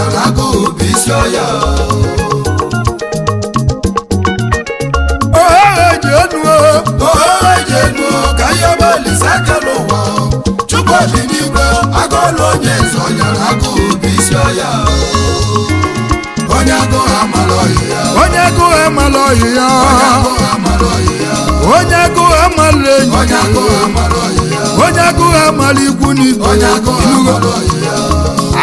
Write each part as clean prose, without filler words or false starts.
ọnya na agụụ bụ isi ọya. Ohe jenu. Ohere jenu ka ihe bụ Olise ekele ụwa. Chukwu bi n'igwe, agụọlụ onye eze ọnya na agụụ bụ isi ọya. Onye agụụ amara ọyị ya. Onye agụụ amala ọyị ya. Onye agụụ amara ọyị ya. Onye agụụ amala enyi. Onye agụụ amara ọyị ya. Onye agụụ amala ikwu n'ibe. Onye agụụ amara ọyị ya.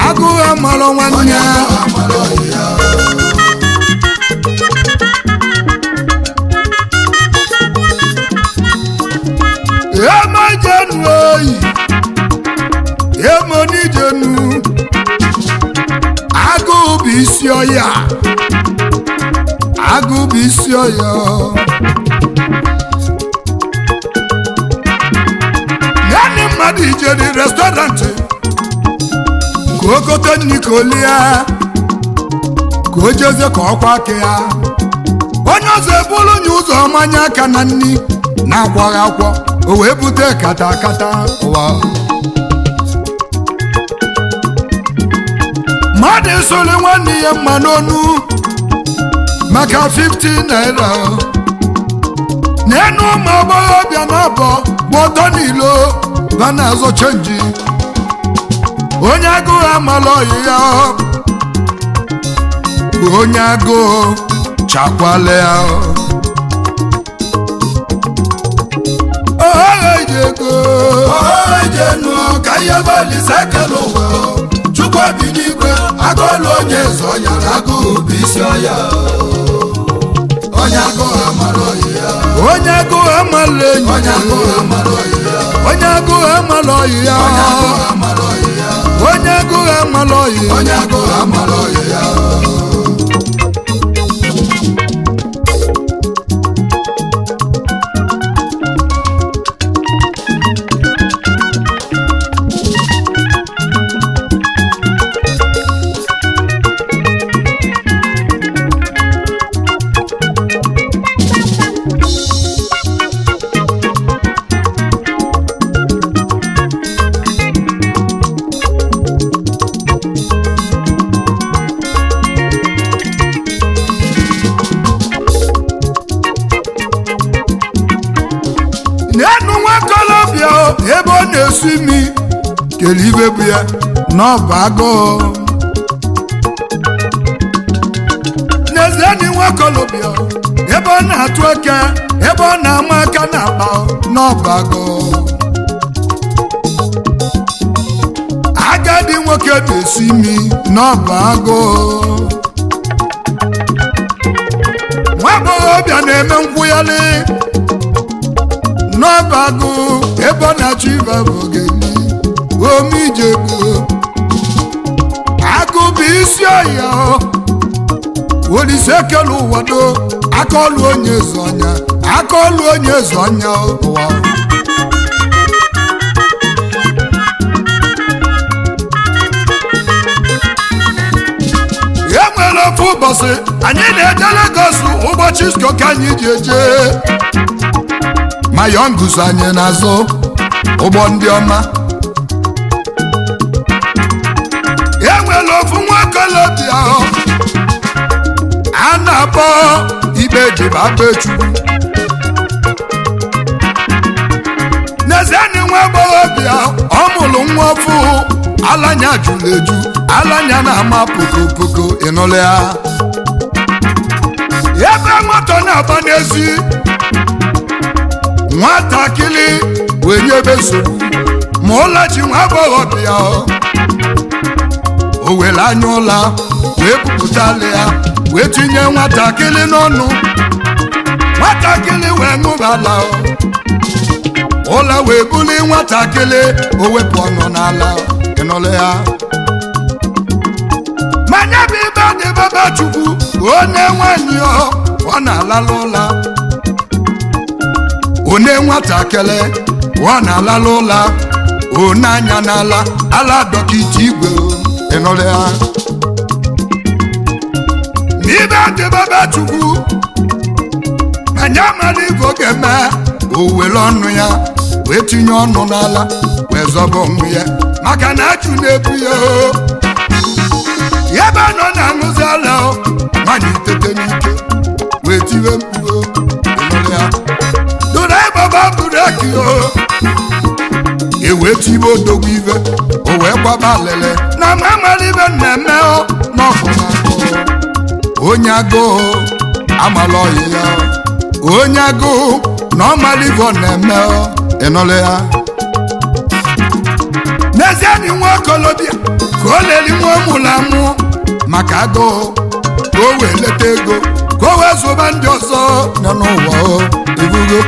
Agụụ amala nwanne Onye ya. agụụ amara ọyị ya. Emo jenu oyi, emo n'ijenu. Agụụ bụ isi ọya, agụụ bụ isi ọya. Yanni mmadụ ijeri restaurant ka o gote nri ka o lie, ka o jezie ka ọkwa aka ya. Onye ọzọ ebulu nye ụzọ mmanya aka na nri na-akwọghị akwọ, o wee bute kata kata ụwa. Mmadụ esole nwanne ya mma n'onu maka 50 naira. N'enu ụmụ agbọghọbịa na-abọ gba ọtọ n'ilo ba na-azọ chenji. Onye agụụ amala ọyị ya. Onye agụụ chakwala ya. Ohe ego. Ohere jenu ka ihe bụ Olise ekele ụwa. Chukwu bi n'igwe, agụọlụ onye eze ọnya na agụụ bụ isi ọya. Onye agụụ amara ọyị ya. Onye agụụ amala enyi. Onye agụụ amara ọyị ya. Onye agụụ amala ọyị ya. Onye agụụ amara ọyị ya. Onye agụụ amala ọyị ya. Onye agụụ amara ọyị ya. N'enu nwakolobịa ebe ọ na-esu imi kele ibe bụ ya na ọ bụ agụụ. N'ezienyi nwakolobịa ebe ọ na-atụ aka, ebe ọ na-ama aka n'akpa, na ọ bụ agụụ. Agadi nwoke na-esu imi na ọ bụ agụụ. Nwa agbọghọbịa na-eme nkwụgharị n'ọba agụ ebe ọ na-achọ ibe bụ ogeli omijegbu. Agụ bụ isi ọya. Olise ekele ụwa do aka ọlụ onye eze ọnya, aka ọlụ onye eze ọnya ụwa. E nwere ofu ụbọchị anyị na-eje Lagos, ụbọchị isko ka anyị ji eje. Ma yọngụzụ anyị n'azụ ụgbọ ndị ọma. E nwere ofu nwakolobịa a na-akpọ ikpe dịbabechukwu. N'ezienyi nwa agbọghọbịa ọ mụrụ nwa ọfụ, alanya jụrụ eju, alanya na-ama pokopoko ịnụlụ ya. Ebe nwata na-agba n'ezi, nwatakịrị wee nyebe nsogbu ma ụla ji nwa agbọghọbịa. O were anya ụla wee bupụtala ya wee tinye nwatakịrị n'ọnụ. Nwatakịrị wee ṅụbala ụla wee buli nwatakịrị, o wepụ ọnụ n'ala ịnụlụ ya. Manya bụ ibe dị baba Chukwu onye nwanyị ọ na-alala ụla one nwatakịrị ọ na-alala ụla one anya n'ala ala dọkịta igwe ịnụrụ ya. N'ibe dị baba Chukwu anya mara ife ọ ga-eme, o were ọnụ ya wee tinye ọnụ n'ala wee zọba onwe ya maka na achụ na-ebu ya o. Ebe a nọ na-aṅụzi ala o, nwaanyị tete n'ike wee tiwe mkpu o, ịnụrụ ya driver ba brake o, ewee tibe odogwu ive, o wee gbaba alele na ma amara ibe na-eme o n'ọkụ na-agụ. Onye agụụ amala ọyị ya, onye agụụ na ọ mara ive ọ na-eme o, ịnụrụ ya. N'ezie na nwa okolobịa ka o leli nwa ọmụrụ amụ maka agụụ, ka o wee leta ego, ka o wee zụba ndị ọzọ nọ n'ụwa o, ibugo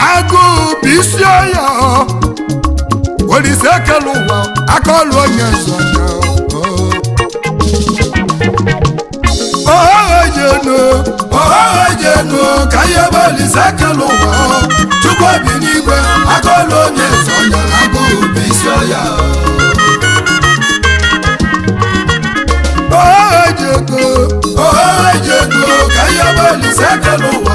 agụụ bụ isi ọya o. Olise ekele ụwa, aka ọlụ onye nzọ ya oghejenu Oghejenu ka ihe bụ Olise ekele ụwa, Chukwu bi n'igwe, aka ọlụ onye nzọ ya na agụụ bụ isi ọya. Oghejego. Oghejenu ka ihe bụ Olise ekele ụwa,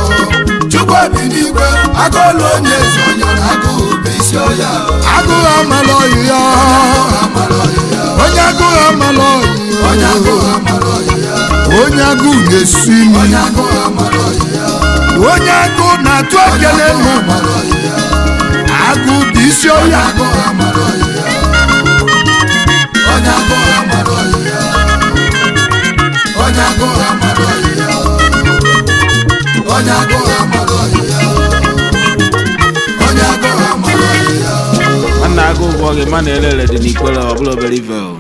Chukwu bi n'igwe, aka ọlụ onye nzọ ya na agụụ bụ isi ọya. Agụụ amala ọyị ya. Onye agụụ amala ọyị Onye ya. agụụ amara ọyị ya. Onye agụụ na-esu imi. Onye agụụ amara ọyị ya. Onye agụụ na-atụ ekele nụ. Amara ọyị ya. Agụụ bụ isi ọya. Agụụ amara ọyị ya. Onye agụụ amara ọyị ya. Onye agụụ amara ọyị ya. Onye agụụ amara ọyị ya. Onye agụụ amara ọyị ya. Nwanne, agụ ụgwọ gị ma na elele dị n'ikwere, ọ bụla obere ife o.